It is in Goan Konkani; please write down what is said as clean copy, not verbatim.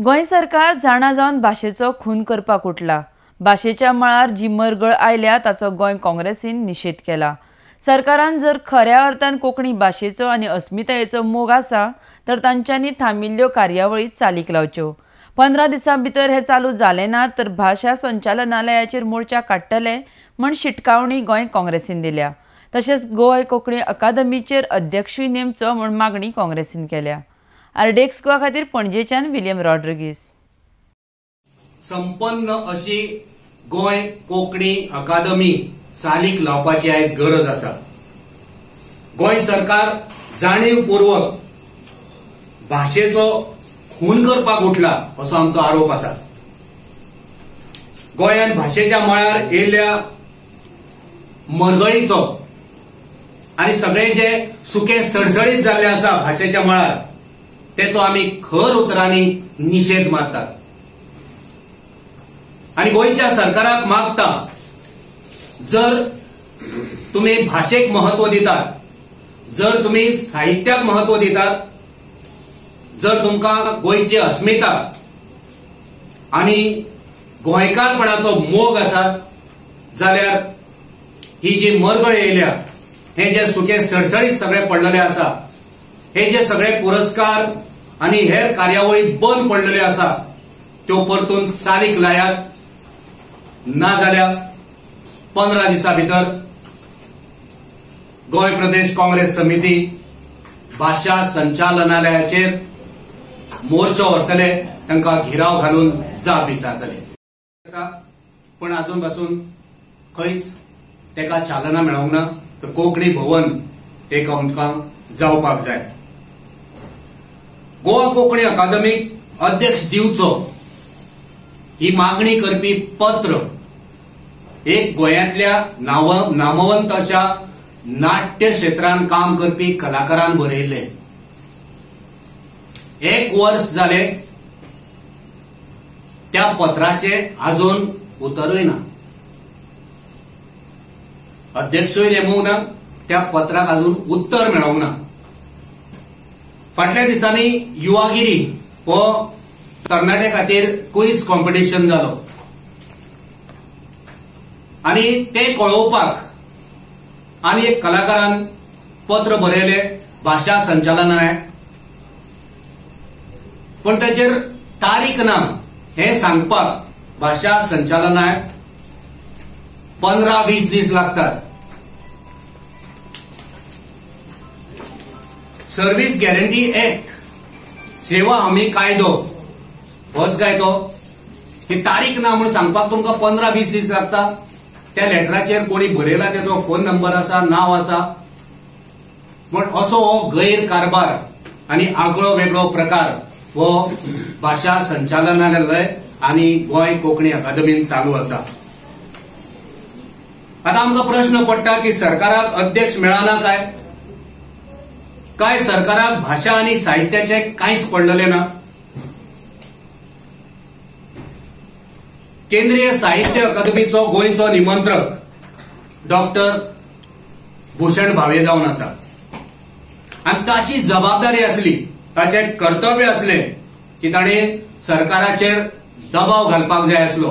गोंय सरकार जाणा जावन भाशेचो खून करपाक उठला. भाशेच्या मळार जी मरगळ आयल्या ताचो गोंय काँग्रेसीन निशेध केला. सरकारान जर खऱ्या अर्थान कोंकणी भाशेचो आनी अस्मितायेचो मोग आसा तर तांच्यांनी थांबिल्ल्यो कार्यावळी चालीक लावच्यो. 15 दिसां भितर हे चालू जालें ना तर भाशा संचालनालयाचेर मोर्चा काडटले म्हण शिटकावणी गोंय काँग्रेसीन दिल्या. तशेंच गोंय कोंकणी अकादमीचेर अध्यक्षूय नेमचो म्हूण मागणी काँग्रेसीन केल्या. आरडीएक्स गोवा खातीर पणजेच्यान विलियम रॉड्रिगीस. संपन्न अशी गोंय कोंकणी अकादमी चालीक लावपाची आयज गरज आसा. गोंय सरकार जाणीवपूर्वक भाशेचो खून करपाक उठला असो आमचो आरोप आसा. गोंयांत भाशेच्या मळार येयल्ल्या मरगळीचो आनी सगळे जे सुके सडसडीत जाल्ले आसा भाशेच्या मळार तेचो आमी खर उतरांनी निशेध मारतात आनी गोंयच्या सरकाराक मागता, जर तुमी भाशेक महत्व दितात, जर तुमी साहित्याक महत्व दितात, जर तुमकां गोंयची अस्मिता आनी गोंयकारपणाचो मोग आसा जाल्यार ही जी मरगळ येयल्या, हे जे सुके सडसडीत सगळे पडलेले आसा, हे जे सगळे पुरस्कार आनी हेर कार्यावळी बंद पडलेले आसा त्यो परतून चालीक लायात, ना जाल्यार 15 दिसां भितर गोंय प्रदेश काँग्रेस समिती भाशा संचालनालयाचेर मोर्चो व्हरतले, तांकां घेराव घालून जाप विचारतले. पण अजून पासून खंयच ताका चालना मेळोंक ना. तर कोंकणी भवन एक आमकां जावपाक जाय. गोवा कोंकणी अकादमीक अध्यक्ष दिवचो ही मागणी करपी पत्र एक गोंयांतल्या नामवंत अशा नाट्य क्षेत्रान काम करपी कलाकारान बरयल्ले. 1 वर्स जाले त्या पत्राचे अजून उतरूय ना, अध्यक्षूय नेमूंक ना, त्या पत्राक अजून उत्तर मेळोंक ना. फाटल्या दिसांनी युवागिरी हो तरणाटे खातीर क्वीज कॉम्पिटिशन जालो आनी ते कळोवपाक आनी एक कलाकारान पत्र बरयले भाशा संचालनालयाक, पण ताचेर तारीख ना हे सांगपाक भाशा संचालनालयाक 15-20 दीस लागतात. सर्व्हिस गॅरंटी ऍक्ट, सेवा हमी कायदो, होच कायदो ही तारीख ना म्हणून सांगपाक तुमकां 15-20 दीस लागता. त्या लेटराचेर कोणी बरयला तेचो फोन नंबर आसा, नांव आसा. म्हण असो हो गैरकारभार आनी आगळो वेगळो प्रकार हो भाशा संचालनालय आनी गोंय कोंकणी अकादमीन चालू आसा. आतां आमकां प्रश्न पडटा की सरकाराक अध्यक्ष मेळना काय? काय सरकाराक भाशा आनी साहित्याचें कांयच पडलेलें ना? केंद्रीय साहित्य अकादमीचो गोंयचो निमंत्रक डॉक्टर भूषण भावे जावन आसा आनी ताची जबाबदारी आसली, ताचें कर्तव्य आसलें की ताणें सरकाराचेर दबाव घालपाक जाय आसलो.